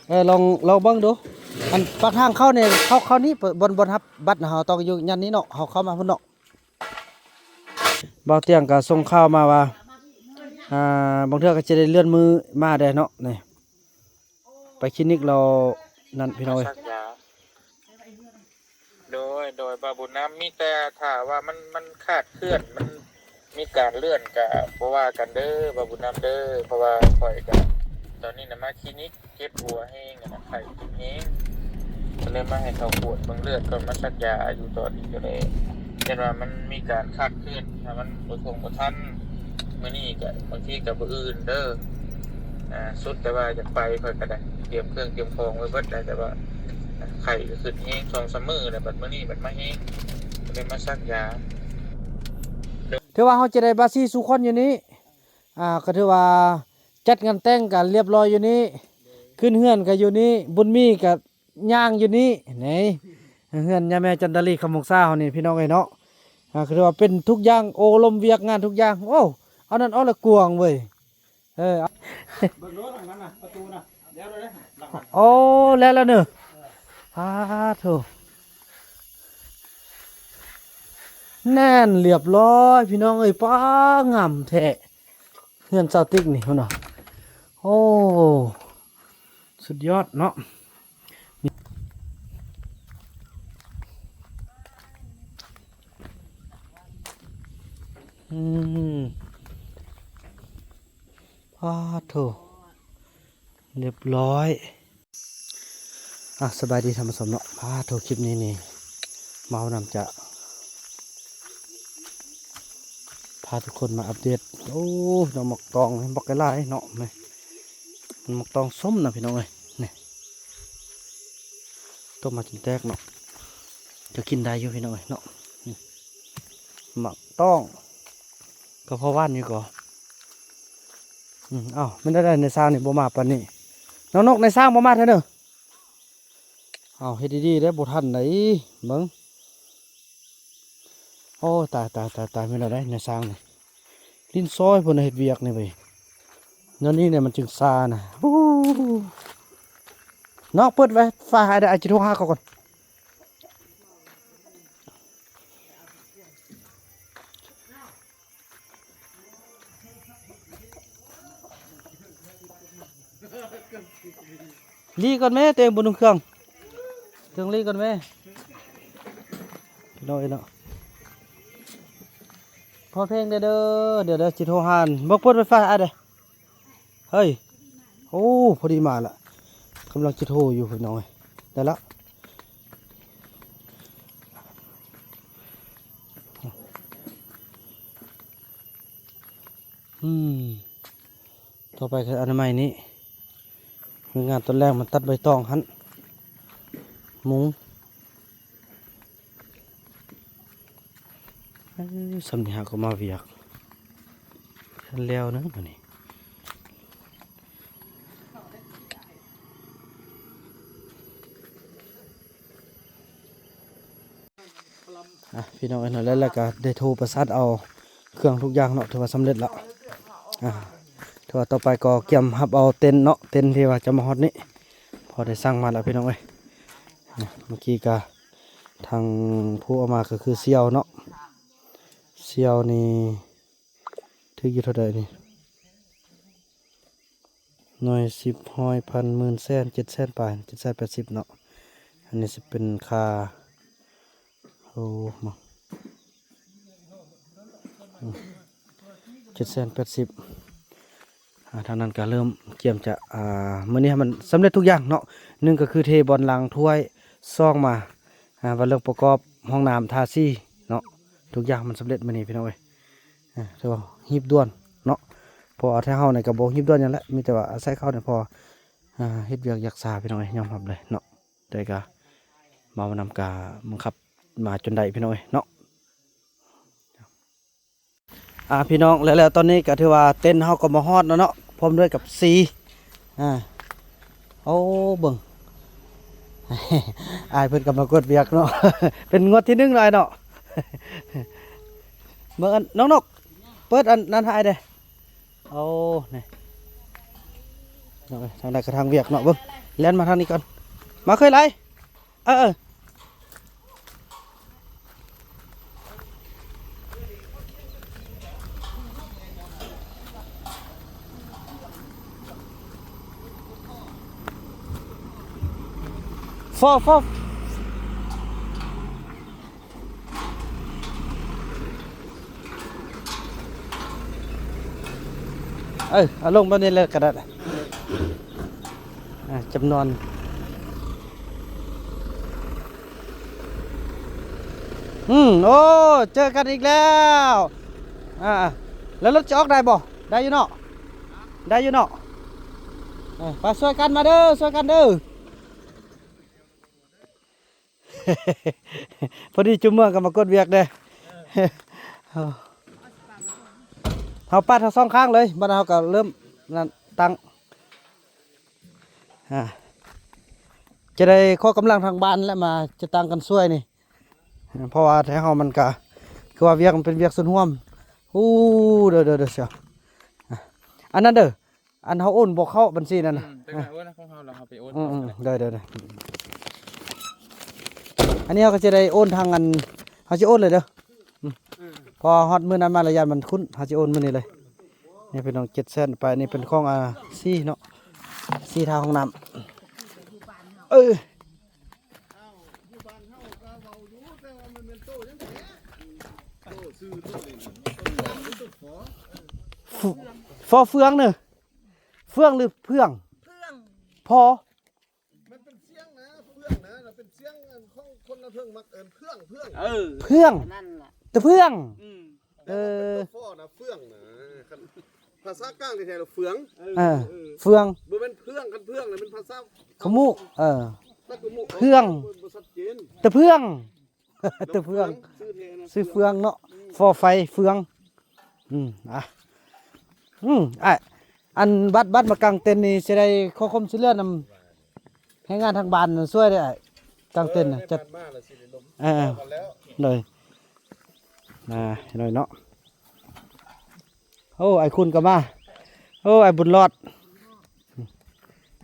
ເອີ ລອງ ລອງເບິ່ງດູ. ອັນປາກທາງເຂົ້ານີ້ ເຂົ້າ ເຂົ້ານີ້ ບ່ອນ ບ່ອນຮັບບັດນະ ເຮົາຕ້ອງຢູ່ຍ່ານນີ້ເນາະ ເຮົາເຂົ້າມາພຸ້ນເນາະ. ບ່າວຕຽງກໍສົ່ງຂ່າວມາວ່າ ອ່າ ບາງເທື່ອກໍຈະໄດ້ເລື່ອນມື້ມາແດ່ເນາະ ນີ້ ໄປຄລີນິກແລ້ວນັ້ນ ພີ່ນ້ອງເອີຍ. ໂດຍ ໂດຍ ບ່າວບຸນນຳ ມີແຕ່ຖ້າວ່າມັນ ມັນຄາດເຄື່ອນ ມັນມີການເລື່ອນ ກະບໍ່ວ່າກັນເດີ ບ່າວບຸນນຳເດີ. ເພາະວ່າຂ້ອຍກະ ຕອນນີ້ນະມາຄລີນິກ ເຈັບຫົວແຮງ ອະນະ ໄຂ້ຂຶ້ນແຮງ ກໍເລີຍມາໃຫ້ເຂົາກວດເບິ່ງເລືອດກ່ອນ ມາສັກຢາຢູ່. ຕອນນີ້ກໍເລີຍ ເຮັດວ່າມັນມີການຄາດເຄື່ອນ ຖ້າມັນບໍ່ທົ່ວງບໍ່ທັນ ມື້ນີ້ກະ ບາງທີກະມື້ອື່ນເດີ. ອ່າ ສຸດແຕ່ວ່າຢາກໄປ ຂ້ອຍກໍໄດ້ຕຽມເຄື່ອງຕຽມຂອງໄວ້ເບິດແລ້ວ ແຕ່ວ່າໄຂ້ກໍຂຶ້ນແຮງສອງສາມມື້ແລ້ວ ບັດມື້ນີ້ບັດມາແຮງ ກໍເລີຍມາສັກຢາ. ຖືວ່າເຮົາຈະໄດ້ບາຊີສູ່ຄົນຢູ່ນີ້ ອ່າ ກໍຖືວ່າຈັດງານແຕ່ງກັນລຽບລ້ອຍຢູ່ນີ້ ຂຶ້ນເຮືອນກໍຢູ່ນີ້ ບຸນມີກໍ ຍ່າງຢູ່ນີ້ ນີ້ ເຮືອນຍາແມ່ຈັນດາລີ ຄຳວົງຊາເຮົານີ້ ພີ່ນ້ອງເອີຍເນາະ. ອ່າ ຄືວ່າເປັນທຸກຢ່າງ ໂອ້ ລົມວຽກງານທຸກຢ່າງ. ໂອ້ ເອົານັ້ນອອກແລ້ວກວາງເວີຍ. ເອີ ເບິ່ງໂລດຫຼັງນັ້ນນະ ປະຕູນະ ແລ້ວເດ້ ໂອ້ ແລ້ວແລ້ວເນີ. ປາໂທ້ ແໜ້ນລຽບລ້ອຍ ພີ່ນ້ອງເອີຍ. ປ້າ ງາມແທ້ ເຮືອນຊາວຕິກນີ້ພຸ້ນນະ. ໂອ້ ສຸດຍອດເນາະ. ອືມ ປາໂທ້ ລຽບລ້ອຍ. ອ່ະ ສະບາຍດີທ່ານຜູ້ຊົມເນາະ. ປາໂທ້ ຄລິບນີ້ນີ້ ເມົານຳຈະ ພາທຸກຄົນມາອັບເດດ. ໂອ້ ດອກໝາກຕອງບັກຫຼາຍເນາະ ນີ້ ມັນໝາກຕອງສົ້ມນະ ພີ່ນ້ອງເອີຍ. ນີ້ ຕົ້ມມາຈົນແຕກເນາະ ກໍກິນໄດ້ຢູ່ ພີ່ນ້ອງເອີຍເນາະ. ນີ້ ໝາກຕອງ ກໍພໍຫວານຢູ່ກໍ. ອືມ ເອົ້າ ແມ່ນໄດ້ໃນຊ້າງນີ້ບໍ່ມາປານນີ້ ນ້ອງນົກ ໃນຊ້າງບໍ່ມາເທື່ອເດີ. ເອົາ ເຮັດດີໆເດ້ ບໍ່ທັນໃດ ເບິ່ງ. ໂອ້ ຕາຍ ຕາຍ ຕາຍ ຕາຍ ແມ່ນແລ້ວໃດ໋ ນາຍຊ່າງນີ້ ຫຼິ້ນຊອຍເພິ່ນເຮັດວຽກນີ້ເວີຍ. ແນວນີ້ແຫຼະມັນຈຶ່ງຊ້ານະ. ນ້ອງເປີດໄວຟາຍໃຫ້ເດີ້ ອ້າຍຊິໂທຫາເຂົາກ່ອນ. ລີກ່ອນແມ້ ຕົວເອງບໍ່ນຸ່ງເຄື່ອງ ເຄື່ອງລີກ່ອນແມ້ ພີ່ນ້ອງເອີຍເນາະ. ພໍເພງເດີ້ ດຽວ ດຽວຊິໂທຫາ ບໍ່ເປີດໄວຟາຍອ້າຍເດີ້. ເຮີ້ຍ ໂອ້ ພໍດີມາລະ ກຳລັງຈະໂທຢູ່ພີ່ນ້ອງເອີຍ. ໄດ້ລະ ອືມ ຕໍ່ໄປຄືອະນາໄມນີ້ ມີງານຕອນແລງມາຕັດໃບຕອງຫັ້ນ ມຸງ. ເອີ ສ່ຳນີ້ຫາກໍມາວຽກ ແລ້ວເນາະບາດນີ້. ອ່ະ ພີ່ນ້ອງເອີຍເນາະ ແລ້ວ ແລ້ວກໍໄດ້ໂທປະສານເອົາເຄື່ອງທຸກຢ່າງເນາະ ຖືວ່າສຳເລັດລະ. ອ່າ ຖືວ່າຕໍ່ໄປກໍກຽມຮັບເອົາເຕັນເນາະ ເຕັນທີ່ວ່າຈະມາຮອດນີ້ ພໍໄດ້ສັ່ງມາແລ້ວພີ່ນ້ອງເອີຍ. ເມື່ອກີ້ກໍ ທາງຜູ້ເອົາມາກໍຄືສ່ຽວເນາະ ສ່ຽວນີ້ຖືກຢູ່ເທົ່າໃດນີ້ ໜ່ວຍ ສິບ ຮ້ອຍ ພັນ ໝື່ນ ແສນ ເຈັດແສນປາຍ ເຈັດແສນແປດສິບເນາະ. ອັນນີ້ຊິເປັນຄ່າ ໂອ້ ມາ ເຈັດແສນແປດສິບ. ອ່າ ທາງນັ້ນກໍເລີ່ມກຽມຈະ ອ່າ ມື້ນີ້ໃຫ້ມັນສຳເລັດທຸກຢ່າງເນາະ ໜຶ່ງກໍຄືເທບ່ອນລ້າງຖ້ວຍ ສອງມາ ອ່າ ວ່າເລື່ອງປະກອບຫ້ອງນ້ຳ ທາສີເນາະ ທຸກຢ່າງມັນສຳເລັດມື້ນີ້ພີ່ນ້ອງເອີຍ. ອ່າ ຖືວ່າຮີບດ່ວນເນາະ ເພາະວ່າແຖວເຮົານີ້ກໍບໍ່ຮີບດ່ວນຫຍັງແຫຼະ ມີແຕ່ວ່າອາໄສເຂົານີ້ພໍ ອ່າ ເຮັດວຽກຢາກຊາພີ່ນ້ອງເອີຍ ຍອມຮັບເລີຍເນາະ. ແຕ່ກໍເມົານຳ ກະບັງຄັບມາຈົນໄດ້ພີ່ນ້ອງເອີຍເນາະ. ອ່າ ພີ່ນ້ອງ ແລ້ວ ແລ້ວຕອນນີ້ກໍຖືວ່າເຕັນເຮົາກໍມາຮອດແລ້ວເນາະ ພ້ອມດ້ວຍກັບສີ ອ່າ ໂອ້ ເບິ່ງ ອ້າຍເພິ່ນກໍມາກວດວຽກເນາະ ເປັນງວດທີໜຶ່ງເນາະອ້າຍເນາະ. ເບິ່ງ ນ້ອງນົກ ເປີດອັນນັ້ນໃຫ້ອ້າຍແດ່. ໂອ້ ນີ້ ທາງໃດກໍທາງວຽກເນາະ ເບິ່ງ ແລ່ນມາທາງນີ້ກ່ອນ ມາເຄີຍໄຫຼ ເອີ ເອີ ຟໍ ຟໍ ເອີ ເອົາລົງແບບນີ້ເລີຍກໍໄດ້ ອ່າ ຈຳນວນ ອືມ ໂອ້ ເຈີກັນອີກແລ້ວ ອ່າ ແລ້ວລົດຈະອອກໄດ້ບໍ່? ໄດ້ຢູ່ເນາະ ໄດ້ຢູ່ເນາະ ເອີ ໄປຊ່ວຍກັນ ມາເດີ ຊ່ວຍກັນເດີ. ພໍດີຈຸເມືອງກໍມາກົດວຽກເດ້ ເຮົາປາດທັງສອງຂ້າງເລີຍ ບັດເຮົາກໍເລີ່ມນັ້ນຕັ້ງ ອ່າ ຈະໄດ້ຂໍກຳລັງທາງບ້ານແຫຼະ ມາຈັດຕັ້ງກັນຊ່ວຍນີ້ ເພາະວ່າແຖວເຮົາມັນກະ ຄືວ່າວຽກມັນເປັນວຽກສ່ວນຮ່ວມ ໂອ້ ເດີໆໆ ເຊຍ ອ່າ ອັນນັ້ນເດີ ອັນເຮົາໂອນບໍ່ເຂົ້າບັນຊີນັ້ນນະ ອືມ ແຕ່ວ່າໂອນຂອງເຮົາແລ້ວເຮົາໄປໂອນ ອືມໆ ໄດ້ໆໆ ອັນນີ້ເຮົາກໍຈະໄດ້ໂອນທາງອັນ ເຮົາຊິໂອນເລີຍເດີ ອືມ ອືມ ພໍຮອດມື້ນັ້ນມາລະຢ້ານມັນຂຸ້ນ ເຮົາຊິໂອນມື້ນີ້ເລີຍ ນີ້ພີ່ນ້ອງ ເຈັດແສນປາຍ ນີ້ເປັນຂອງ ອ່າ ຊີເນາະ ຊີທາຫ້ອງນ້ຳ ເອີ ຟ- ຟໍເຟືອງເນີ ເຟືອງ ຫຼື ເຟືອງ ເຟືອງ ພໍ ມັນເປັນສຽງນະ ເຟືອງນະ ມັນເປັນສຽງຂອງຄົນລະເຟືອງ ມັກເອີ້ນເຟືອງ ເຟືອງ ເອີ ເຟືອງ ນັ້ນລະ ຕະເຟືອງ ອືມ ເອີ ແຕ່ວ່າເປັນຕົວ ເອີ ຟ ນະ ເຟືອງນະ ຄັນພາສາກາງແທ້ໆລະເຟືອງ ເອີ ເອີ ເຟືອງ ບໍ່ແມ່ນເຟືອງ ຄັນເຟືອງນະເປັນພາສາຂະມຸ ເອີ ຕະກະມຸ ເຟືອງ ບໍ່ ບໍ່ຊັດເຈນ ຕະເຟືອງ ຕະເຟືອງ ຊື່ເຟືອງເນາະ ອືມ ຟໍໄຟ ເຟືອງ ອືມ ອ່ະ ອືມ ອ້າຍ ອັນບັດ ບັດມາກາງເຕັນນີ້ ຊິໄດ້ຂໍຄວາມຊ່ວຍເຫຼືອນຳແຮງງານທາງບ້ານຊ່ວຍໄດ້ອ້າຍ ກາງເຕັນນະ ຈັດ ເອີ ໂດຍ ອ່າ ໂດຍເນາະ ໂອ້ ອ້າຍຄຸນກໍມາ ໂອ້ ອ້າຍບຸນລອດ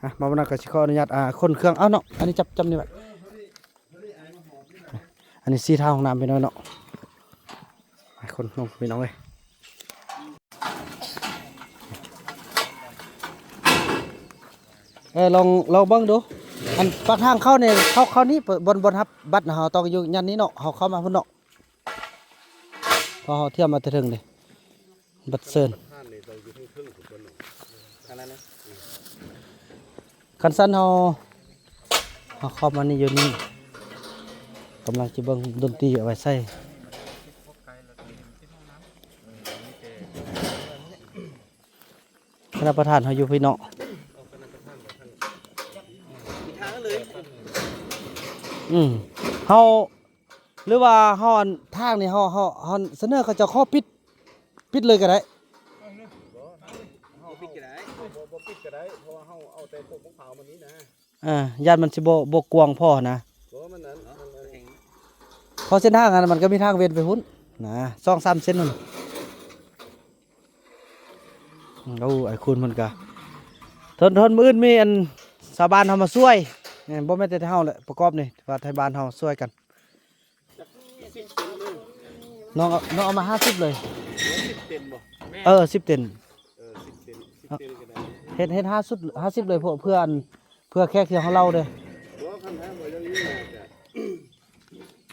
ອ່ະ ມາວັນນັ້ນກໍຊິຂໍອະນຸຍາດ ອ່າ ຂົນເຄື່ອງ ເອົາເນາະ ອັນນີ້ຈັບ ຈັບນີ້ໄວ້ ອັນນີ້ຊີທາຫ້ອງນ້ຳພີ່ນ້ອງເນາະ ຂົນລົງພີ່ນ້ອງເອີຍ ເອີ ລອງ ລອງເບິ່ງດູ ອັນປາກທາງເຂົ້ານີ້ ເຂົ້າ ເຂົ້ານີ້ ບ່ອນ ບ່ອນຮັບບັດນະ ເຮົາຕ້ອງຢູ່ຍ່ານນີ້ເນາະ ເຮົາເຂົ້າມາພຸ້ນເນາະ ເພາະເຮົາທຽມມາແຕ່ເທິງເດ້ ບັດເຊີນ ປະທານນີ້ຕ້ອງຢູ່ເທິງໆພຸ້ນເນາະ ອັນນັ້ນນະ ຄັນຊັ້ນເຮົາ ເຮົາເຂົ້າມານີ້ ຢູ່ນີ້ ກຳລັງຈະເບິ່ງດົນຕີເອົາໄວ້ໃສ່ ຄະນະປະທານເຮົາຢູ່ພີ້ເນາະ ອືມ ເຮົາ ຫຼືວ່າເຮົາ ອັນ ທາງນີ້ເຮົາ ເຮົາ ເຮົາສະເໜີເຂົາເຈົ້າຂໍປິດ ປິດເລີຍກໍໄດ້ ບໍ່ ບໍ່ປິດກໍໄດ້ ບໍ່ ບໍ່ປິດກໍໄດ້ ເພາະວ່າເຮົາເອົາແຕ່ໂຕະໝາກພ້າວມານີ້ນະ ອ່າ ຢ້ານມັນຊິບໍ່ ບໍ່ກວ້າງພໍນະ ບໍ່ ມັນນັ້ນ ເພາະເສັ້ນທາງຫັ້ນມັນກໍມີທາງເວັ້ນໄປພຸ້ນນະ ສອງສາມເສັ້ນພຸ້ນ ໂອ້ ອ້າຍຄູນເພິ່ນກະ ທົນ ທົນ ມື້ອື່ນມີອັນຊາວບ້ານເຮົາມາຊ່ວຍ ແມ່ນ ບໍ່ແມ່ນແຕ່ເຮົາແຫຼະ ປະກອບນີ້ ວ່າໄທບ້ານເຮົາຊ່ວຍກັນ ນ້ອງ ນ້ອງເອົາມາຫ້າສິບເລີຍ ສິບເຕັນບໍ່? ເອີ ສິບເຕັນ ເອີ ສິບເຕັນ ສິບເຕັນກໍໄດ້ ເຮັດ ເຮັດຫ້າສິບ ຫ້າສິບເລີຍ ເພື່ອ ເພື່ອອັນ ເພື່ອແຂກທີ່ເຮົາເລົ່າເດ້ ບໍ່ ຄັນຖ້າວ່າຢ່າງນີ້ນະ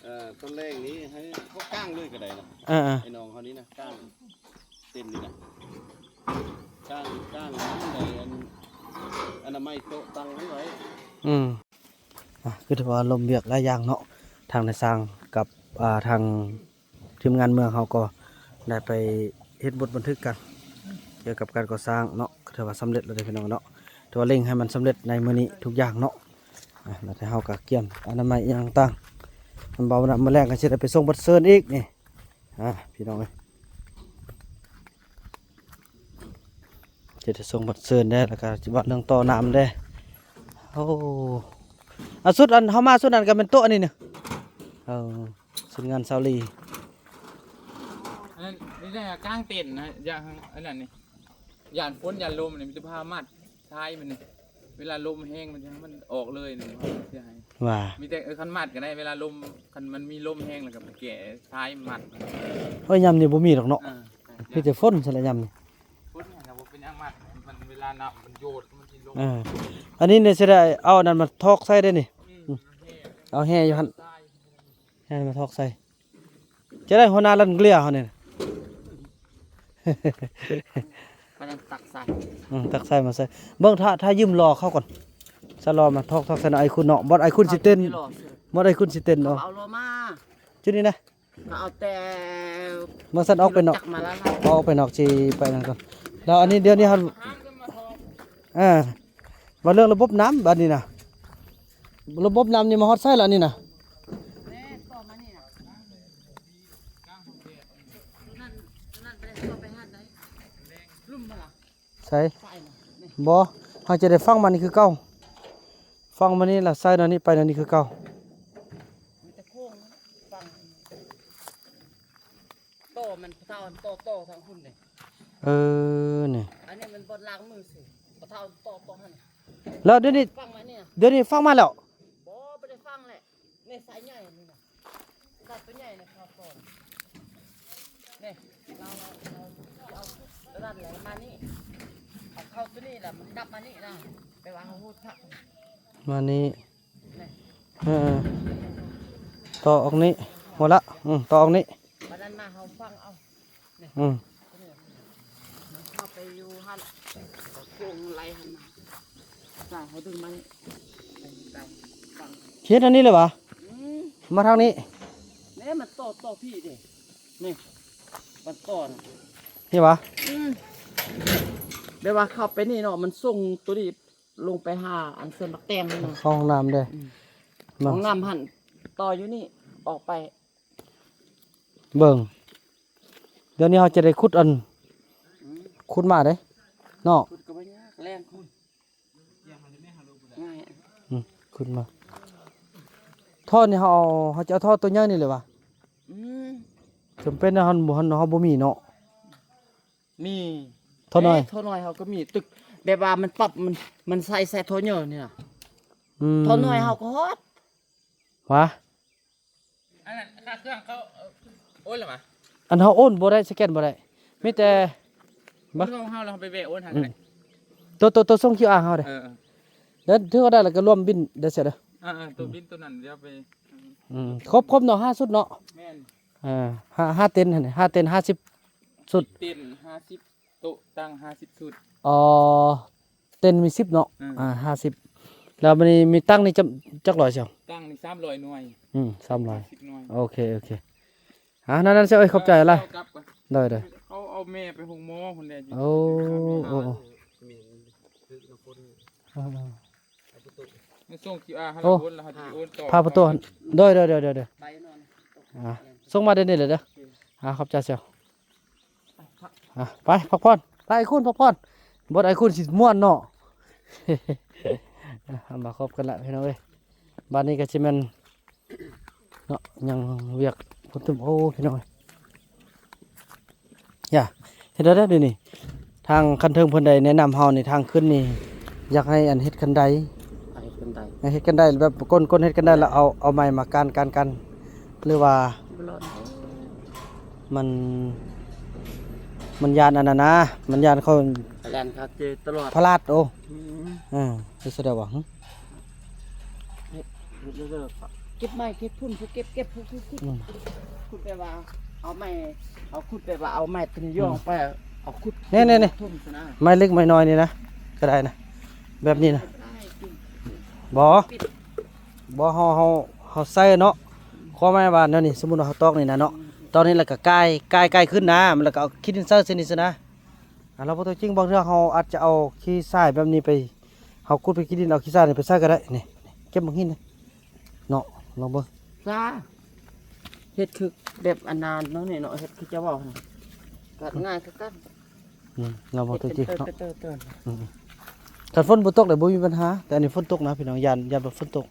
ເອີ ຕອນແລງນີ້ໃຫ້ເຂົາກ້າງເລີຍກໍໄດ້ນະ ເອີໆ ໄອ້ນ້ອງເຮົານີ້ນະ ກ້າງເຕັນນີ້ນະ ກ້າງ ກ້າງອັນໃດ ອັນ ອະນາໄມໂຕະຕັ່ງຫັ້ນໄວ້ ອືມ ອ່ະ ຄືຖືວ່າລົມວຽກຫຼາຍຢ່າງເນາະ ທາງນາຍຊ່າງກັບ ອ່າ ທາງທີມງານເມືອງເຮົາກໍໄດ້ໄປເຮັດບົດບັນທຶກກັນ ກ່ຽວກັບການກໍ່ສ້າງເນາະ ກໍຖືວ່າສຳເລັດແລ້ວເດ້ພີ່ນ້ອງເນາະ ຖືວ່າເລັ່ງໃຫ້ມັນສຳເລັດໃນມື້ນີ້ທຸກຢ່າງເນາະ ອ່າ ແລ້ວແຕ່ເຮົາກໍກຽມອະນາໄມອີ່ຫຍັງຕ່າງໆ ມັນເບົານຳ ມື້ແລງກໍຊິໄດ້ໄປສົ່ງບັດເຊີນອີກນີ້ ອ່າ ພີ່ນ້ອງເອີຍ ຊິໄດ້ສົ່ງບັດເຊີນແດ່ ແລ້ວກໍຊິເວົ້າເລື່ອງຕໍ່ນ້ຳແດ່ ໂອ້ ອາ ຊຸດອັນເຮົາມາຊຸດນັ້ນກໍແມ່ນໂຕະອັນນີ້ນະ ເອີ ຊຸດງານຊາວລີ ອັນນັ້ນ ນີ້ໄດ້ກາງເຕັນນະ ຢ່າງອັນນັ້ນນີ້ ຢ້ານຝົນຢ້ານລົມນີ້ ມີແຕ່ຜ້າມັດທ້າຍມັນນີ້ ເວລາລົມແຮງມັນ ມັນອອກເລີຍນະ ເສຍຫາຍ. ວ່າ ມີແຕ່ ເອີ ຄັນມັດກໍໄດ້ ເວລາລົມ ຄັນມັນມີລົມແຮງແລ້ວກໍໄປແກະສາຍມັດ. ເອີຍ ຍາມນີ້ບໍ່ມີດອກເນາະ. ເອີ ມີແຕ່ຝົນຊັ້ນລະຍາມນີ້. ຝົນຫັ້ນນະບໍ່ເປັນຫຍັງມັດ ມັນເວລານ້ຳມັນໂຍດມັນຊິລົງ. ເອີ ອັນນີ້ນີ້ຊິໄດ້ເອົາອັນນັ້ນມາຖອກໃສ່ເດ້ນີ້. ອືມ ອືມ ເອົາແຮ່ຢູ່ຫັ້ນ ແຮ່ມາຖອກໃສ່. ຈະໄດ້ຫົວໜ້າລັນເກລຍເຮົານີ້ນະ. ປານນັ້ນຕັກໃສ່ ອືມ ຕັກໃສ່ມາໃສ່. ເບິ່ງ ຖ້າ ຖ້າຢືມລໍ້ເຂົາກ່ອນ ສະລໍ້ມາຖອກ ຖອກໃສ່ນະ ໄອ້ຄຸນເນາະ. ບ່ອນໄອ້ຄຸນຊິເຕັ້ນ ບ່ອນໄອ້ຄຸນຊິເຕັ້ນເນາະ. ເອົາລໍ້ມາ ຈຸດນີ້ນະ ເອົາແຕ່ ເບິ່ງຊັ້ນອອກໄປນອກ ອອກໄປນອກ ຊິໄປນັ້ນກ່ອນ. ແລ້ວອັນນີ້ ດຽວນີ້ເຮົາ ເອີ ວ່າເລື່ອງລະບົບນ້ຳບາດນີ້ນະ ລະບົບນ້ຳນີ້ມາຮອດໃສລະອັນນີ້ນະ? ໃສ? ບໍ່ ເຮົາຈະໄດ້ຝັງມານີ້ຄືເກົ່າ ຝັງມານີ້ລະໃສ່ແນວນີ້ໄປແນວນີ້ຄືເກົ່າ. ມີແຕ່ໂຄ້ງຝັງ ຕໍ່ມັນເທົ່າ ຕໍ່ ຕໍ່ທາງພຸ້ນເດ້. ເອີ ນີ້ ອັນນີ້ມັນບ່ອນລ້າງມືຊື່ ເທົ່າຕໍ່ ຕໍ່ຫັ້ນ. ແລ້ວດຽວນີ້ ຝັງມານີ້ນະ ດຽວນີ້ຝັງມາແລ້ວ? ບໍ່ ບໍ່ໄດ້ຝັງແຫຼະ. ນີ້ສາຍໃຫຍ່ນີ້ນະ ສາຍຕົວໃຫຍ່ນະ ເຂົ້າກ່ອນ. ນີ້ ເຮົາ ເຮົາ ເຮົາເອົາຕົວນັ້ນແຫຼະມານີ້ ເອົາເຂົ້າຕົວນີ້ລະ ມັນກັບມານີ້ນະ ແປວ່າເຮົາຮູດພັກມານີ້. ເອີ ຕໍ່ອອກນີ້ ຫົວລະ ອືມ ຕໍ່ອອກນີ້ ບາດນັ້ນມາເຮົາຝັງເອົາ. ອືມ ເຂົ້າໄປຢູ່ຫັ້ນ ເອົາໂຄ້ງໄລ່ຫັ້ນນະ ສາຍເຮົາດຶງມານີ້ ໄປ ໄປຝັງ. ເຮັດອັນນີ້ເລີຍຫວາ? ອືມ ມາທາງນີ້ ນີ້ມັນຕໍ່ ຕໍ່ພີ້ເດ້ ນີ້ມັນຕໍ່ນະ ນີ້ຫວາ? ອືມ ແບບວ່າເຂົ້າໄປນີ້ເນາະ ມັນສົ່ງໂຕນີ້ ລົງໄປຫາອັນສວນໝາກແຕງຫັ້ນນະ ເຂົ້າຫ້ອງນ້ຳເດ້. ອືມ ເບິ່ງ ຫ້ອງນ້ຳຫັ້ນ ຕໍ່ຢູ່ນີ້ ອອກໄປ. ເບິ່ງ ດຽວນີ້ເຮົາຈະໄດ້ຂຸດອັນ ອືມ ຂຸດມາເດ້ເນາະ. ຂຸດກໍບໍ່ຍາກ ແລງຂຸດ ງ່າຍ. ອືມ ຂຸດມາ ທໍ່ນີ້ເຮົາເອົາ ເຮົາຈະເອົາທໍ່ໂຕໃຫຍ່ນີ້ເລີຍຫວາ? ອືມ ຈຳເປັນເຮົາ ເຮົາ ເຮົາບໍ່ມີເນາະ. ມີ ທໍ່ນ້ອຍ ເອີ ທໍ່ນ້ອຍເຮົາກໍມີ ຕຶກແບບວ່າມັນປັບ ມັນ ມັນໃສ່ ໃສ່ທໍ່ໃຫຍ່ນີ້ນະ. ອືມ ທໍ່ນ້ອຍເຮົາກໍຮອດຫວາ? ອັນນັ້ນຄ່າເຄື່ອງເຂົາ ເອີ ໂອນແລ້ວຫວາ? ອັນເຮົາໂອນບໍ່ໄດ້ ສະແກນບໍ່ໄດ້ ມີແຕ່ ບໍ່ ເຮົາ ເຮົາ ເຮົາໄປແວະໂອນຫັ້ນກໍໄດ້. ໂຕ ໂຕ ໂຕສົ່ງຄິວອາເຮົາເດ້. ເອີ ເອີ ແລ້ວຖືວ່າໄດ້ ແລ້ວກໍລວມບິນໄດ້ເສຍເດີ. ເອີ ເອີ ໂຕບິນໂຕນັ້ນດຽວໄປ. ອືມ ຄົບ ຄົບເນາະ ຫ້າຊຸດເນາະ. ແມ່ນ ເອີ ຫ້າ ຫ້າເຕັນຫັ້ນ ຫ້າເຕັນ ຫ້າສິບຊຸດ ເຕັນຫ້າສິບ ໂຕະຕັ່ງຫ້າສິບຊຸດ. ອໍ ເຕັນມີສິບເນາະ. ອືມ ອ່າ ຫ້າສິບ ແລ້ວບັດນີ້ມີຕັ່ງນີ້ຈັກ ຈັກຮ້ອຍຊຽວ? ຕັ່ງນີ້ສາມຮ້ອຍໜ່ວຍ. ອືມ ສາມຮ້ອຍ ຫ້າສິບໜ່ວຍ. ໂອເຄ ໂອເຄ ອ່າ ນັ້ນໆ ຊຽວເອີຍ ຂອບໃຈຫຼາຍ. ໂດຍໆ ເຂົາເອົາແມ່ໄປໂຮງໝໍພຸ້ນແຫຼະ. ໂອ້ ໂອ້ ໂອ້ ເອີ ເອີ ໃຫ້ສົ່ງຄິວອາໃຫ້ລາວໂອນ ແລ້ວເຮົາຈະໄປໂອນຕໍ່ ພາປະຕູ ໂດຍໆ ອ່າ ສົ່ງມາດຽວນີ້ເລີຍເດີ. ອ່າ ຂອບໃຈຊຽວ. ອ່າ ໄປພັກຜ່ອນ ໄປໄອ້ຄຸນພັກຜ່ອນ. ບໍ່ໄດ້ ໄອ້ຄຸນຊິມ່ວນເນາະ. ອ່າ ມາຄົບກັນລະພີ່ນ້ອງເອີຍ. ບາດນີ້ກໍຊິແມ່ນ ເນາະ ຍັງວຽກພຸ້ນຕື່ມ. ໂອ້ ພີ່ນ້ອງເອີຍ ຢ່າ ເຮັດໄດ້ເດ້ນີ້. ທາງຂັ້ນເທິງເພິ່ນໄດ້ແນະນຳເຮົານີ້ ທາງຂຶ້ນນີ້ຢາກໃຫ້ອັນເຮັດຄັນໄດ ໃຫ້ເຮັດຄັນໄດ ໃຫ້ເຮັດຄັນໄດແບບ ກົ້ນ ກົ້ນເຮັດຄັນໄດ ແລ້ວເອົາ ເອົາໄມ້ມາການ ການ ການ ຫຼືວ່າ ມັນ ມັນຢ້ານອັນນັ້ນນະ ມັນຢ້ານເຂົາ ແລ່ນຄາເຈຕະຫຼອດ ພະລາດ. ໂອ້ ອືມ ເອີ ເຮັດຊະໄດວະ? ຫຶ ເກັບໄມ້ເກັບພຸ້ນ ຜູ້ເກັບ ເກັບ ຜູ້ຂຸດ ຂຸດ ອືມ ຂຸດແປວ່າເອົາໄມ້ ເອົາຂຸດແປວ່າເອົາໄມ້ຕົວນີ້ຍ່ອງໄປ ອືມ ເອົາຂຸດ ນີ້ໆໆ ທຸ່ມຊະນະ ໄມ້ເລັກໄມ້ນ້ອຍນີ້ນະ ກໍໄດ້ນະ ແບບນີ້ນະ. ບໍ່ ບໍ່ ເຮົາ ເຮົາ ເຮົາໃສ່ເນາະ ຄວາມໝາຍວ່າແນວນີ້ ສົມມຸດວ່າເຮົາຕອກນີ້ນະເນາະ ອືມ ຕອກນີ້ແລ້ວກໍກາຍ ກາຍ ກາຍຂຶ້ນນະ ມັນແລ້ວກໍເອົາຂີ້ດິນໃສ່ ໃສ່ນີ້ຊະນະ. ອ່າ ແລ້ວບໍ່ຕົວຈິງ ບາງເທື່ອເຮົາອາດຈະເອົາຂີ້ຊາຍແບບນີ້ໄປ ເຮົາຂຸດໄປຂີ້ດິນ ເອົາຂີ້ຊາຍນີ້ໄປໃສ່ກໍໄດ້. ນີ້ ເກັບບັກຫີນນີ້ເນາະ ລອງເບິ່ງ ຊາ ເຮັດຄືແບບອັນນັ້ນເນາະ ນີ້ເນາະ ເຮັດຄືເຈົ້າເວົ້າຫັ້ນ ກໍງ່າຍຄືກັນ. ອືມ ລອງເບິ່ງຕົວຈິງເນາະ. ອືມ ຄັນຝົນບໍ່ຕົກແລ້ວບໍ່ມີບັນຫາ ແຕ່ອັນນີ້ຝົນຕົກນະພີ່ນ້ອງ ຢ້ານ ຢ້ານວ່າຝົນຕົກ.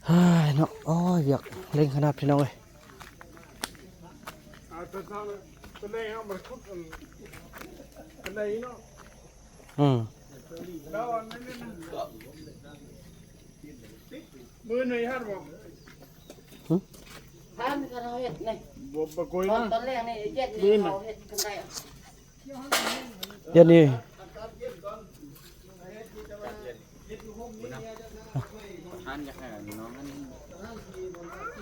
ອ່າ ເຮີ້ຍເນາະ ໂອ້ຍ ວຽກເລັ່ງຂະໜາດພີ່ນ້ອງເອີຍ. ອ່າ ຕອນເຊົ້າ ຕອນແລງເຮົາມາຂຸດອັນ ຕອນແລງເນາະ ອືມ ມື້ນີ້ຮັດບໍ່? ຫຶ? ທ່ານກໍເຮັດນີ້ ບໍ່ ບໍ່ກົຍ ຕອນ ນະ ຕອນແລກນີ້ເຮັດນີ້ ມື້ນີ້ ເຮົາເຮັດກັນໄດ້ ດຽວນີ້ ທ່ານຢາກໃຫ້ນ້ອງນັ້ນ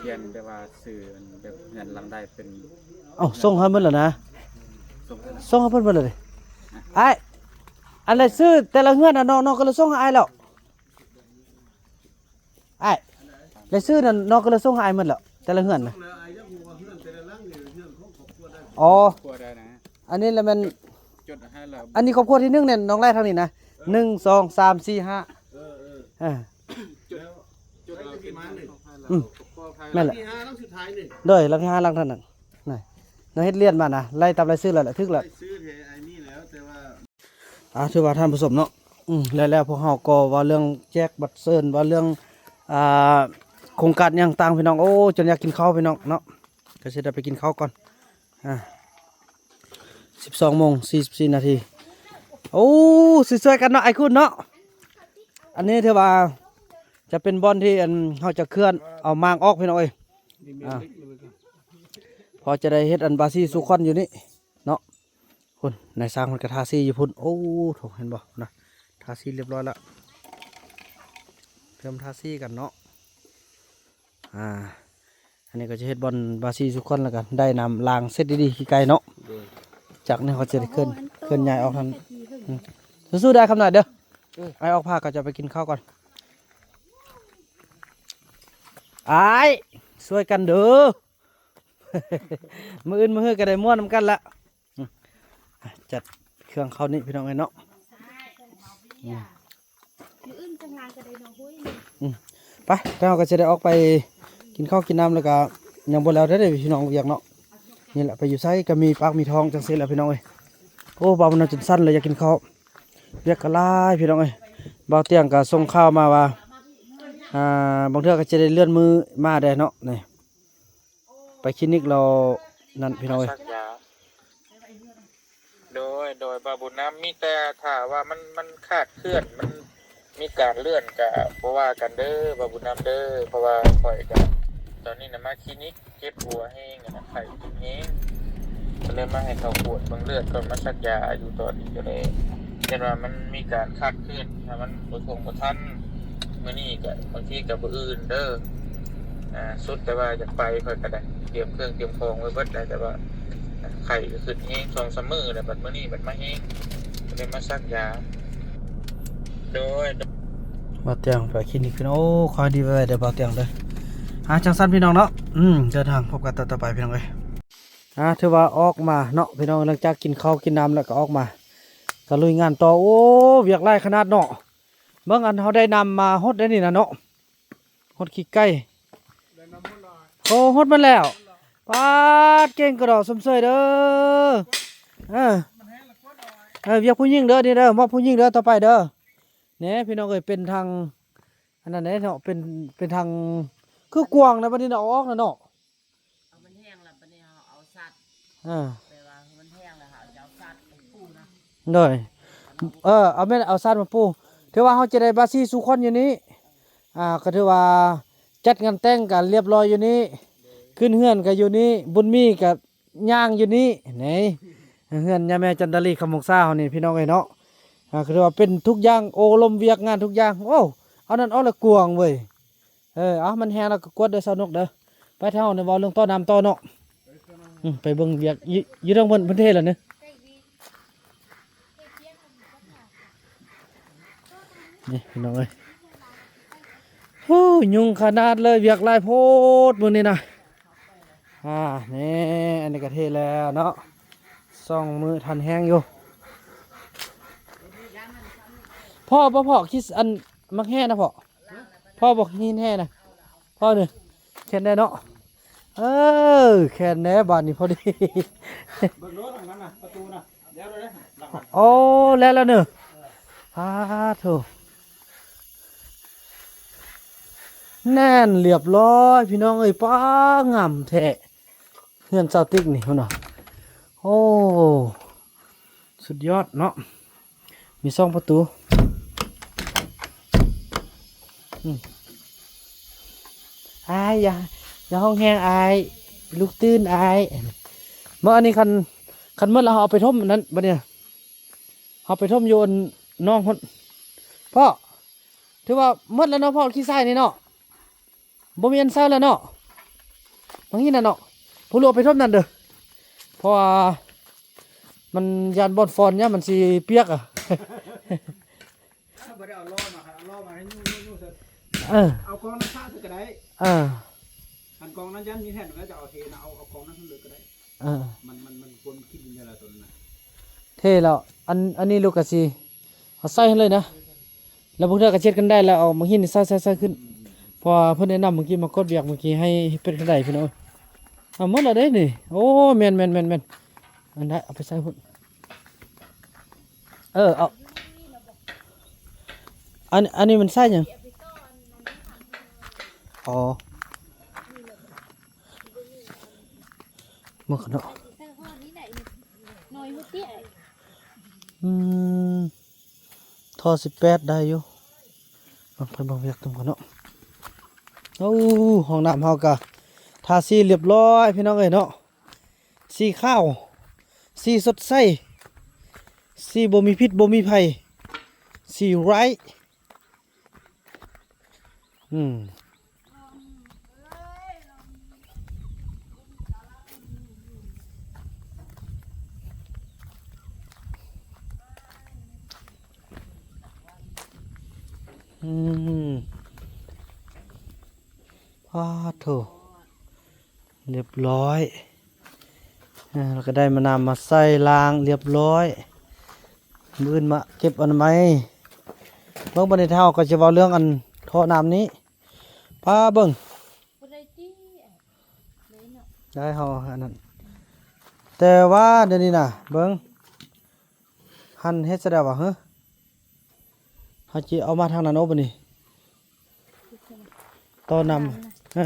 ຂຽນແບບວ່າຊື່ ອັນ ແບບເຮືອນຫຼັງໃດເປັນ ເອົ້າ ສົ່ງໃຫ້ໝົດແລ້ວນະ ສົ່ງໃຫ້ ສົ່ງໃຫ້ເພິ່ນໝົດແລ້ວເດ້ ອ້າຍ. ອັນລາຍຊື່ແຕ່ລະເຮືອນນະ ນ້ອງ ນ້ອງກໍເລີຍສົ່ງໃຫ້ອ້າຍແລ້ວ ອ້າຍ ລາຍຊື່ນັ້ນ ນ້ອງກໍເລີຍສົ່ງໃຫ້ອ້າຍໝົດແລ້ວ ແຕ່ລະເຮືອນນະ. ອໍ ອັນນີ້ລະແມ່ນ ຈົດໃຫ້ແລ້ວ ອັນນີ້ຄອບຄົວທີໜຶ່ງນີ້ ນ້ອງໄລ່ທາງນີ້ນະ ໜຶ່ງ ສອງ ສາມ ສີ່ ຫ້າ ເອີ ເອີ ເອີ ຈົດ ຈົດເອົາເປັນ ອືມ ແມ່ນແຫຼະ ຫຼັງທີຫ້າ ຫຼັງສຸດທ້າຍນີ້ ໂດຍ ຫຼັງທີຫ້າ ຫຼັງເທົ່ານັ້ນນະ ນ້ອງເຮັດລຽນມານະ ໄລ່ຕາມລາຍຊື່ແລ້ວແຫຼະ ຖືກແລ້ວ ລາຍຊື່ແທ້ອ້າຍມີແລ້ວ ແຕ່ວ່າ ອ່າ ຖືວ່າທ່ານຜູ້ຊົມເນາະ ອືມ ແລ້ວ ແລ້ວພວກເຮົາກໍເວົ້າເລື່ອງແຈກບັດເຊີນ ເວົ້າເລື່ອງ ອ່າ ໂຄງການຫຍັງຕ່າງ ພີ່ນ້ອງ ໂອ້ ຈົນຢາກກິນເຂົ້າ ພີ່ນ້ອງເນາະ ກໍຊິໄດ້ໄປກິນເຂົ້າກ່ອນ ອ່າ ສິບສອງໂມງສີ່ສິບສີ່ນາທີ ໂອ້ ຊິຊ່ວຍກັນເນາະ ອ້າຍຄຸນເນາະ ອັນນີ້ຖືວ່າຈະເປັນບ່ອນທີ່ ອັນ ເຮົາຈະເຄື່ອນເອົາໝາກອອກ ພີ່ນ້ອງເອີຍ ອ່າ ພໍຈະໄດ້ເຮັດ ອັນ ບາຊີຊູຄອນຢູ່ນີ້ເນາະ. ພຸ້ນ ນາຍຊ່າງເພິ່ນກໍທາສີຢູ່ພຸ້ນ ໂອ້ໂຖ ເຫັນບໍ່ນະ ທາສີລຽບຮ້ອຍລະ ເລີ່ມທາສີກັນເນາະ ອ່າ ອັນນີ້ກໍຈະເຮັດບ່ອນບາຊີຊູຄອນ ແລ້ວກໍໄດ້ນ້ຳລ້າງເຊັດດີໆ ຂີ້ໄກ່ເນາະ ໂດຍ ຈາກນີ້ເຂົາຈະໄດ້ເຄື່ອນ ເຄື່ອນຍ້າຍອອກທາງ ອືມ ສູ້ໆ ເດີຄຳນ້ອຍເດີ ເອີ ອ້າຍອອກພາເຂົາເຈົ້າໄປກິນເຂົ້າກ່ອນ ອ້າຍ ຊ່ວຍກັນເດີ ມື້ອື່ນມື້ຮືກໍໄດ້ມ່ວນນຳກັນລະ ອືມ ຈັດເຄື່ອງເຂົ້ານີ້ພີ່ນ້ອງເອີຍເນາະ ອືມ ມື້ອື່ນຈັ່ງລ້າງກໍໄດ້ເນາະ ໂອ້ຍ ອືມ ໄປ ແລ້ວເຮົາກໍຈະໄດ້ອອກໄປກິນເຂົ້າກິນນ້ຳ ແລ້ວກໍຍັງບໍ່ແລ້ວເດີພີ່ນ້ອງ ວຽກເນາະ ນີ້ແຫຼະ ໄປຢູ່ໃສກໍມີປາກມີທ້ອງຈັ່ງຊີ້ແຫຼະພີ່ນ້ອງເອີຍ ໂອ້ ບ່າວບຸນນຳຈົນສັ່ນເລີຍ ຢາກກິນເຂົ້າ ວຽກກໍຫຼາຍພີ່ນ້ອງເອີຍ ບ່າວຕຽງກໍສົ່ງຂ່າວມາວ່າ ອ່າ ບາງເທື່ອກໍຈະໄດ້ເລື່ອນມື້ມາແດ່ເນາະ ນີ້ ໄປຄລີນິກແລ້ວນັ້ນພີ່ນ້ອງເອີຍ ສັກຢາ ໂດຍ ໂດຍ ບ່າວບຸນນຳ ມີແຕ່ຖ້າວ່າມັນ ມັນຄາດເຄື່ອນ ມັນມີການເລື່ອນກະບໍ່ວ່າກັນເດີ ບ່າວບຸນນຳເດີ ເພາະວ່າຂ້ອຍກະ ຕອນນີ້ນະມາຄລີນິກເຈັບຫົວແຮງ ອັນນະ ໄຂ້ຂຶ້ນແຮງ ກໍເລີຍມາໃຫ້ເຂົາກວດເບິ່ງເລືອດກ່ອນ ມາສັກຢາຢູ່ຕອນນີ້ ກໍເລີຍ ຢ້ານວ່າມັນມີການຄາດ ເຄື່ອນ ຖ້າມັນບໍ່ທົ່ງບໍ່ທັນ ມື້ນີ້ກະບາງທີກະມື້ອື່ນເດີ ອ່າ ສຸດແຕ່ວ່າຢາກໄປ ຂ້ອຍກະໄດ້ຕຽມເຄື່ອງຕຽມຂອງໄວ້ເບິດແລ້ວ ແຕ່ວ່າໄຂ້ກະຂຶ້ນແຮງສອງສາມມື້ແລ້ວ ບັດມື້ນີ້ບັດມາແຮງ ກະເລີຍມາສັກຢາ ໂດຍ ບ່າວຕຽງໄປຄລີນິກພີ່ນ້ອງ ໂອ້ ຂໍໃຫ້ດີໄວໆເດີບ່າວຕຽງເດີ ອ່າ ຈັ່ງຊັ້ນພີ່ນ້ອງເນາະ ອືມ ເດີນທາງພົບກັນຕອນຕໍ່ໄປພີ່ນ້ອງເອີຍ ອ່າ ຖືວ່າອອກມາເນາະພີ່ນ້ອງ ຫຼັງຈາກກິນເຂົ້າກິນນ້ຳແລ້ວກໍອອກມາ ກະລຸຍງານຕໍ່ ໂອ້ ວຽກຫຼາຍຂະໜາດເນາະ ເບິ່ງ ອັນເຮົາໄດ້ນ້ຳມາຫົດໄດ້ນີ້ນະເນາະ ຫົດຂີ້ໄກ່ ໂອ້ ຫົດມາແລ້ວ ປາດ ເກັ່ງກະດອກ ຊົມເຊີຍເດີ ເອີ ເອີ ວຽກຜູ້ຍິງເດີ ນີ້ເດີ ມອບຜູ້ຍິງເດີ ຕໍ່ໄປເດີ ແນ່ພີ່ນ້ອງເອີຍ ເປັນທາງ ອັນນັ້ນແຫຼະເນາະ ເປັນ ເປັນທາງ ຄືກວ້າງນະ ບັດນີ້ນະ ເອົາອອກນະເນາະ ເອົາມັນແຫ້ງແລ້ວ ບັດນີ້ເຮົາເອົາສັດ ອ່າ ແປວ່າມັນແຫ້ງແລ້ວ ເຮົາຈະເອົາສັດໄປປູນະ ໂດຍ ເອີ ເອົາແມ່ນເອົາສັດມາປູ ຖືວ່າເຮົາຈະໄດ້ບາຊີຊູຄອນຢູ່ນີ້ ອ່າ ກໍຖືວ່າຈັດງານແຕ່ງກັນລຽບລ້ອຍຢູ່ນີ້ ຂຶ້ນເຮືອນກໍຢູ່ນີ້ ບຸນມີກໍ ຍ່າງຢູ່ນີ້ ນີ້ ເຮືອນຍາແມ່ຈັນດາລີ ຄຳວົງສາເຮົານີ້ພີ່ນ້ອງເອີຍເນາະ ອ່າ ຄືວ່າເປັນທຸກຢ່າງ ໂອ້ ລົມວຽກງານທຸກຢ່າງ ໂອ້ ເອົານັ້ນອອກແລ້ວກວ້າງເວີຍ ເອີ ເອົາ ມັນແຫ້ງແລ້ວກໍກວດເດີ ຊາວນົກເດີ ໄປ ເຮົານີ້ເວົ້າເລື່ອງຕໍ່ນ້ຳຕໍ່ເນາະ ອືມ ໄປເບິ່ງວຽກຢູ່ ຢູ່ທາງເພິ່ນ ເພິ່ນເທແລ້ວນີ້ ນີ້ພີ່ນ້ອງເອີຍ ໂອ້ ຫຍຸ້ງຂະໜາດເລີຍ ວຽກຫຼາຍໂພດມື້ນີ້ນະ ອ່າ ນີ້ ອັນນີ້ກະເທແລ້ວເນາະ ສອງມື້ທັນແຮງຢູ່ ພໍບໍ່ພໍ ຄິດ ອັນ ໝາກແຮ່ນະພໍ ພໍບໍ່ ຫີນແຮ່ນະ ພໍນີ້ ແຄ່ນແດ່ເນາະ ເອີ ແຄ່ນແດ່ ບາດນີ້ພໍດີ ເບິ່ງໂລດ ຫຼັງນັ້ນນະ ປະຕູນະ ແລ້ວເລີຍເດ້ ໂອ້ ແລ້ວແລ້ວເນີ ສາທຸ ແໜ້ນລຽບລ້ອຍພີ່ນ້ອງເອີຍ ປ້າ ງາມແທ້ ເຮືອນຊາວຕິກນີ້ພຸ້ນນະ ໂອ້ ສຸດຍອດເນາະ ມີສອງປະຕູ. ອືມ ອ້າຍ ຢ່າ ຢ່າຮ້ອງແຮງອ້າຍ ລູກຕື່ນອ້າຍ. ມາ ອັນນີ້ຄັນ ຄັນໝົດແລ້ວເຮົາເອົາໄປຖົມອັນນັ້ນ ບັດນີ້ນະ ເຮົາໄປຖົມຢູ່ອັນໜອງພຸ້ນ. ພໍ່ ຖືວ່າໝົດແລ້ວເນາະພໍ່ ຂີ້ຊາຍນີ້ເນາະ. ບໍ່ມີອັນໃສ່ແລ້ວເນາະ ບາງທີນະເນາະ. ຜູ້ລູກເອົາໄປຖົມນັ້ນເດີ ເພາະວ່າມັນຢ້ານບ່ອນຟອນ ຢ້ານມັນຊິປຽກອະ. ບໍ່ໄດ້ເອົາລໍ້ມາ ຄັນເອົາລໍ້ມາໃຫ້ຍູ້ໆໆ ເອີ ເອົາກອງນ້ຳຊະໃສ່ກໍໄດ້. ເອີ ອັນກອງນັ້ນຢ້ານມີແຜ່ນ ແລ້ວຈະເອົາເທນະ ເອົາ ເອົາກອງນັ້ນເລີຍກໍໄດ້. ເອີ ມັນ ມັນ ມັນປົນຂີ້ດິນແລ້ວ ຕົວນັ້ນນະ ເທແລ້ວ. ອັນ ອັນນີ້ລູກກະຊິເອົາໃສ່ຫັ້ນເລີຍນະ ແລ້ວບາງເທື່ອກະເຊັດກັນໄດ້ ແລ້ວເອົາມາຫີນໃສ່ ໃສ່ ໃສ່ຂຶ້ນ. ອືມ ເພາະວ່າເພິ່ນແນະນຳມື້ກີ້ ມາກົດວຽກມື້ກີ້ ໃຫ້ເຮັດເປັນກະໄດພີ່ນ້ອງ. ເອົາໝົດແລ້ວເດ້ນີ້. ໂອ້ ແມ່ນໆໆໆ ອັນໃດເອົາໄປໃສ່ພຸ້ນ. ເອີ ເອົາ ອັນ ອັນນີ້ມັນໃສ່ຫຍັງ? ອໍ ເບິ່ງກັນເນາະ. ອືມ ທໍ່ສິບແປດໄດ້ຢູ່. ເບິ່ງ ໄປເບິ່ງວຽກຕື່ມກັນເນາະ. ໂອ້ ຫ້ອງນ້ຳເຮົາກະທາສີລຽບຮ້ອຍພີ່ນ້ອງເອີຍເນາະ. ສີຂາວ ສີສົດໃສ ສີບໍ່ມີພິດບໍ່ມີໄພ ສີໄຣ. ອືມ ອືມ ປາດໂທ້ ລຽບຮ້ອຍ. ເອີ ແລ້ວກໍໄດ້ມານ້ຳມາໃສ່ລ້າງລຽບຮ້ອຍ. ມື້ອື່ນມາເກັບອະນາໄມ. ເບິ່ງ ບັດນີ້ເຮົາກໍຈະເວົ້າເລື່ອງອັນທໍ່ນ້ຳນີ້ ພາເບິ່ງ. ບໍ່ໄດ້ຕິ ໄດ້ເຮົາອັນນັ້ນ ແຕ່ວ່າດຽວນີ້ນະ ເບິ່ງ ຫັ້ນເຮັດຊະໄດ້ຫວາ? ເຮີ ເຮົາຊິເອົາມາທາງນັ້ນໂອ ບັດນີ້ ຕໍ່ນ້ຳ ເອີ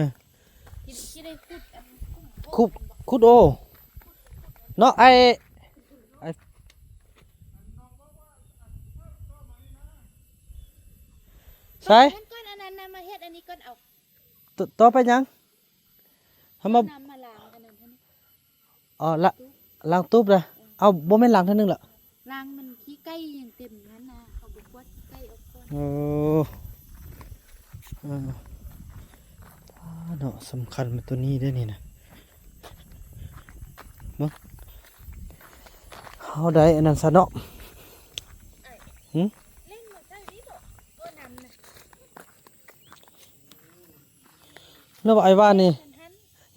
ຂຸດ ຂຸດໂອ ເນາະ ໄອ້ ໄອ້ ໃສ ອັນນັ້ນກ່ອນ ອັນນັ້ນນະ ມາເຮັດອັນນີ້ກ່ອນ ເອົາ ຕໍ່ໄປຫຍັງ? ເຮົາມາ ນ້ຳມາລ້າງອັນນັ້ນຫັ້ນ. ອໍ ລະ ຕູ້ບ ລ້າງຕູບນະ. ເອີ ເອົາ ບໍ່ແມ່ນລ້າງເທື່ອໜຶ່ງລະ? ລ້າງມັນຂີ້ໄກ່ຍັງເຕັມຫັ້ນນະ ເຮົາບໍ່ກວດຂີ້ໄກ່ອອກກ່ອນ. ເອີ ເອີ ເນາະ ສຳຄັນແມ່ນຕົວນີ້ເດ້ນີ້ນະ. ເບິ່ງ ເຮົາໄດ້ອັນນັ້ນຊະເນາະ. ຫຶ ເລັ່ງມາໃສ່ນີ້ບໍ? ຕົວນ້ຳນະ. ແລ້ວໄອ້ວ່ານີ້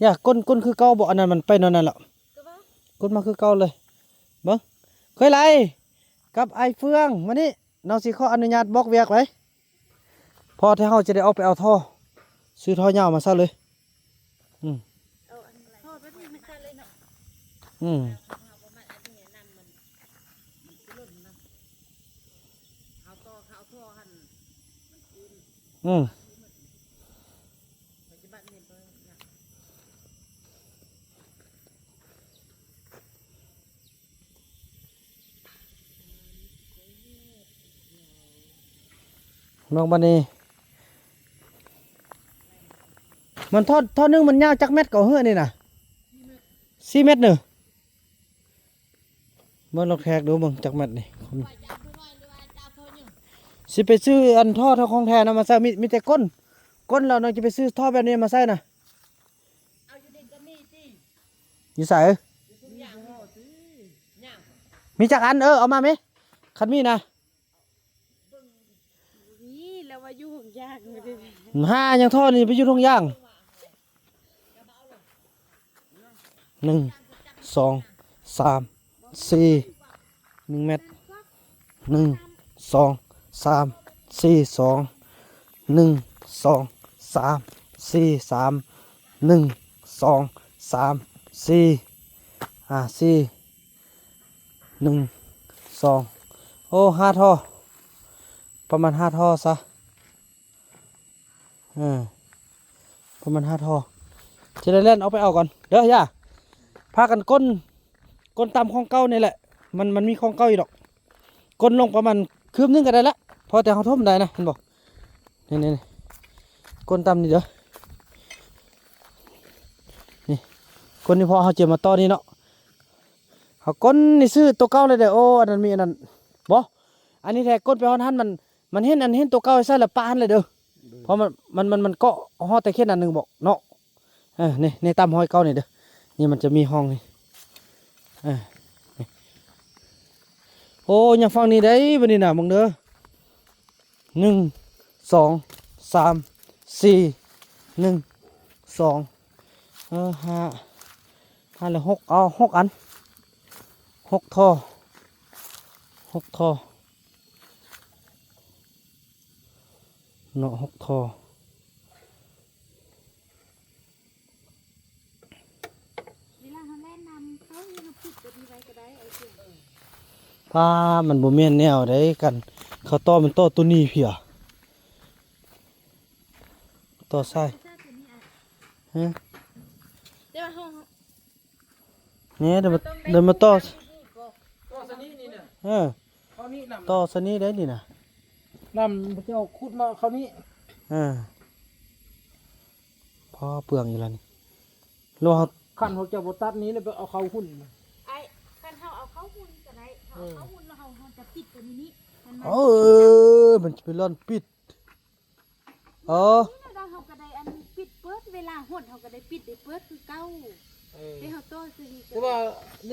ຢ່າ ກົ້ນ ກົ້ນຄືເກົ່າບໍ? ອັນນັ້ນມັນໄປແນວນັ້ນແລ້ວ ກົ້ນມາຄືເກົ່າເລີຍ. ເບິ່ງ ເຄີຍໄຫຼກັບໄອ້ເຟືອງ ມານີ້ ນ້ອງຊິຂໍອະນຸຍາດບອກວຽກໄວ້ ເພາະແທ້ເຮົາຈະໄດ້ອອກໄປເອົາທໍ່ ຊື້ທໍ່ຍາວມາໃສ່ເລີຍ. ອືມ ເອົາອັນ ທໍ່ແບບນີ້ມາໃສ່ເລີຍເນາະ. ອືມ ເອົາຕໍ່ ເອົາທໍ່ຫັ້ນ ອືມ ປັດຈຸບັນນີ້ບໍ່ ນ້ອງ ບັດນີ້ ມັນທໍ່ ທໍ່ໜຶ່ງມັນຍາວຈັກແມັດກໍເຮືອນີ້ນະ? ສີ່ແມັດເນີ. ເບິ່ງລອງແທກດູເບິ່ງຈັກແມັດນີ້ ຊິໄປຊື້ອັນທໍ່ ທໍ່ຂອງແທ້ນຳມາໃສ່. ມີ ມີແຕ່ກົ້ນ ກົ້ນແລ້ວນ້ອງຈະໄປຊື້ທໍ່ແບບນີ້ມາໃສ່ນະ. ເອົາຢູ່ນີ້ກໍມີຕິ ຢູ່ໃສ? ຢູ່ທຸງຢາງ ມີຈັກອັນ? ເອີ ເອົາມາແມ ຄັນມີນະ. ນີ້ລາວວ່າຢູ່ທົ່ງຢາງ ຫາຫຍັງທໍ່ນີ້ໄປຢູ່ທົ່ງຢາງ. ໜຶ່ງ ສອງ ສາມ ສີ່ ໜຶ່ງແມັດ ໜຶ່ງ ສອງ ສາມ ສີ່ ສອງ ໜຶ່ງ ສອງ ສາມ ສີ່ ສາມ ໜຶ່ງ ສອງ ສາມ ສີ່ ຫ້າ ສີ່ ໜຶ່ງ ສອງ ໂອ້ ຫ້າທໍ່ ປະມານຫ້າທໍ່ຊະ. ເອີ ປະມານຫ້າທໍ່ ຈະໄດ້ແລ່ນອອກໄປເອົາກ່ອນເດີ. ຢ່າ ພາກັນກົ້ນ ກົ້ນຕາມຂອງເກົ່ານີ້ແຫຼະ ມັນ ມັນມີຂອງເກົ່າຢູ່ດອກ. ກົ້ນລົງປະມານຄືບໜຶ່ງກໍໄດ້ລະ ພໍແຕ່ເຮົາຖົມໄດ້ນະ ເຫັນບໍ່? ນີ້ໆໆ ກົ້ນຕ່ຳນີ້ເດີ ນີ້ ກົ້ນນີ້ ເພາະເຮົາຈະມາຕໍ່ນີ້ເນາະ ເຮົາກົ້ນນີ້ຊື່ໂຕເກົ່າເລີຍເດີ. ໂອ້ ອັນນັ້ນມີອັນນັ້ນບໍ່? ອັນນີ້ແທ້ ກົ້ນໄປຮອດຫັ້ນ ມັນ ມັນເຫັນ ອັນເຫັນໂຕເກົ່າໃສ່ລະປະຫັ້ນເລີຍເດີ ເພາະມັນ ມັນ ມັນ ມັນເກາະຮອດແຕ່ເຂດນັ້ນໜຶ່ງບໍເນາະ. ເອີ ນີ້ ນີ້ຕາມຮອຍເກົ່ານີ້ເດີ ນີ້ມັນຈະມີຮ່ອງນີ້ ເອີ ນີ້ ໂອ້ ຍັງຝັ່ງນີ້ໄດ້ບັດນີ້ນະ ເບິ່ງເດີ ໜຶ່ງ ສອງ ສາມ ສີ່ ໜຶ່ງ ສອງ ເອີ ຫ້າ ຫ້າແລ້ວ ຫົກ ເອົາ ຫົກອັນ ຫົກທໍ່ ຫົກທໍ່ ເນາະ ຫົກທໍ່. ເວລາເຮົາແລ່ນນຳເຂົາ ເຮົາປິດຕົວນີ້ໄວ້ກໍໄດ້ ໄອ້ເສຍງ ພ້າ ມັນບໍ່ແມ່ນແນວໃດກັນ ເຂົາຕໍ່ ມັນຕໍ່ຕົວນີ້ເພຍ ຕໍ່ສາຍ ຮະ ແຕ່ວ່າເຮົາ ນີ້ ເດີມາ ເດີມາຕໍ່ ຕໍ່ຊະນີ້ນີ້ນະ ເອີ ເຂົ້ານີ້ນຳ ຕໍ່ຊະນີ້ໄດ້ນີ້ນະ ນຳເຈົ້າຂຸດມາເຂົ້ານີ້ ເອີ ພໍເປືອງອີກແລ້ວນີ້ ຫຼືວ່າ ຄັນເຮົາຈະບໍ່ຕັດນີ້ ແລ້ວໄປເອົາເຂົ້າຫຸ່ນ ອ້າຍ ຄັນເຮົາເອົາເຂົ້າຫຸ່ນກໍໄດ້ ເຮົາເອົາເຂົ້າຫຸ່ນ ເອີ ແລ້ວເຮົາ ເຮົາຈະປິດຕົວນີ້ນີ້ ມັນມາ ເອີ ມັນຈະໄປລ່ອນປິດ ອໍ ນີ້ນະ ເຮົາກໍໄດ້ອັນປິດເປີດ ເວລາຫົດເຮົາກໍໄດ້ປິດໄດ້ເປີດຄືເກົ່າ ເອີ ທີ່ເຮົາຕໍ່ໃສ່ນີ້ກໍ ແຕ່ວ່າ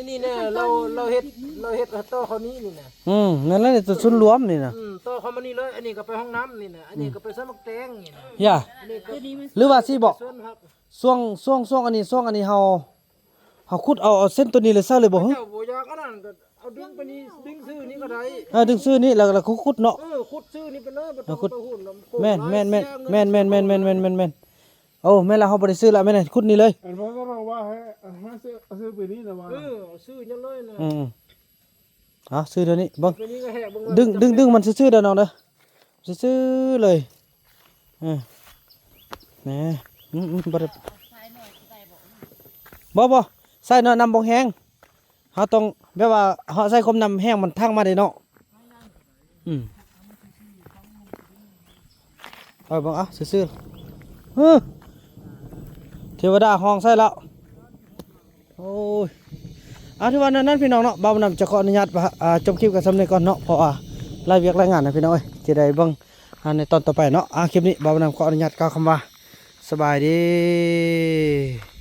ນີ້ນະ ເຮົາ ເຮົາເຮັດ ເຮົາເຮັດຕໍ່ເຂົ້ານີ້ນີ້ນະ ອືມ ນັ້ນແຫຼະ ຕົວສູນລວມນີ້ນະ ອືມ ຕໍ່ເຂົ້າມານີ້ເລີຍ ອັນນີ້ກໍໄປຫ້ອງນ້ຳນີ້ນະ ອັນນີ້ກໍໄປສວນໝາກແຕງນີ້ນະ ຢ່າ ອັນນີ້ກໍ ຫຼືວ່າຊີ້ບໍ ສວນຜັກ ຊ່ວງ ຊ່ວງ ຊ່ວງອັນນີ້ ຊ່ວງອັນນີ້ເຮົາ ເຮົາຂຸດເອົາ ເອົາເສັ້ນຕົວນີ້ເລີຍໃສ່ເລີຍບໍ່? ເຈົ້າບໍ່ຢາກອັນນັ້ນກໍເອົາດຶງໄປນີ້ ດຶງຊື່ນີ້ກໍໄດ້ ເອີ ດຶງຊື່ນີ້ ແລ້ວ ແລ້ວຂຸດເນາະ ເອີ ຂຸດຊື່ນີ້ໄປເລີຍ ບໍ່ຕ້ອງໄປຫຸ່ນນຳ ແມ່ນ ແມ່ນ ແມ່ນ ແມ່ນ ແມ່ນ ແມ່ນ ແມ່ນ ແມ່ນ ແມ່ນ ແມ່ນ ໂອ້ ແມ່ນລະ ເຮົາບໍ່ໄດ້ຊື້ລະ ແມ່ນ ຂຸດນີ້ເລີຍ ອັນເພິ່ນກໍລອງວ່າໃຫ້ ໃຫ້ຊື້ ຊື້ໄປນີ້ນະວ່າ ເອີ ຊື້ຍັງເລີຍນະ ອືມ ເອົາ ຊື້ດຽວນີ້ເບິ່ງ ດຶງ ດຶງ ດຶງມັນຊື່ໆເດີນ້ອງເດີ ຊື່ໆເລີຍ ເອີ ແໜ ອືມໆ ບໍ່ໄດ້ ບໍ່ ບໍ່ ໃສ່ໜ້ອຍນ້ຳບໍ່ແຮງ ເຮົາຕ້ອງແບບວ່າ ເຮົາໃສ່ຄວາມນ້ຳແຮງມັນທັງມາເດ້ເນາະ ອືມ ໄປເບິ່ງ ເອົາ ຊື່ໆ ເອີ ເທວະດາຮ້ອງໃສ່ແລ້ວ ໂອ້ຍ ອ່າ ຖືວ່າແນວນັ້ນພີ່ນ້ອງເນາະ ບ່າວບຸນນຳຈະຂໍອະນຸຍາດ ອ່າ ຈົບຄລິບກັນສ່ຳນີ້ກ່ອນເນາະ ເພາະວ່າຫຼາຍວຽກຫຼາຍງານນະພີ່ນ້ອງເອີຍ ຈະໄດ້ເບິ່ງ ອ່າ ໃນຕອນຕໍ່ໄປເນາະ ອ່າ ຄລິບນີ້ບ່າວບຸນນຳຂໍອະນຸຍາດກ່າວຄຳວ່າ ສະບາຍດີ.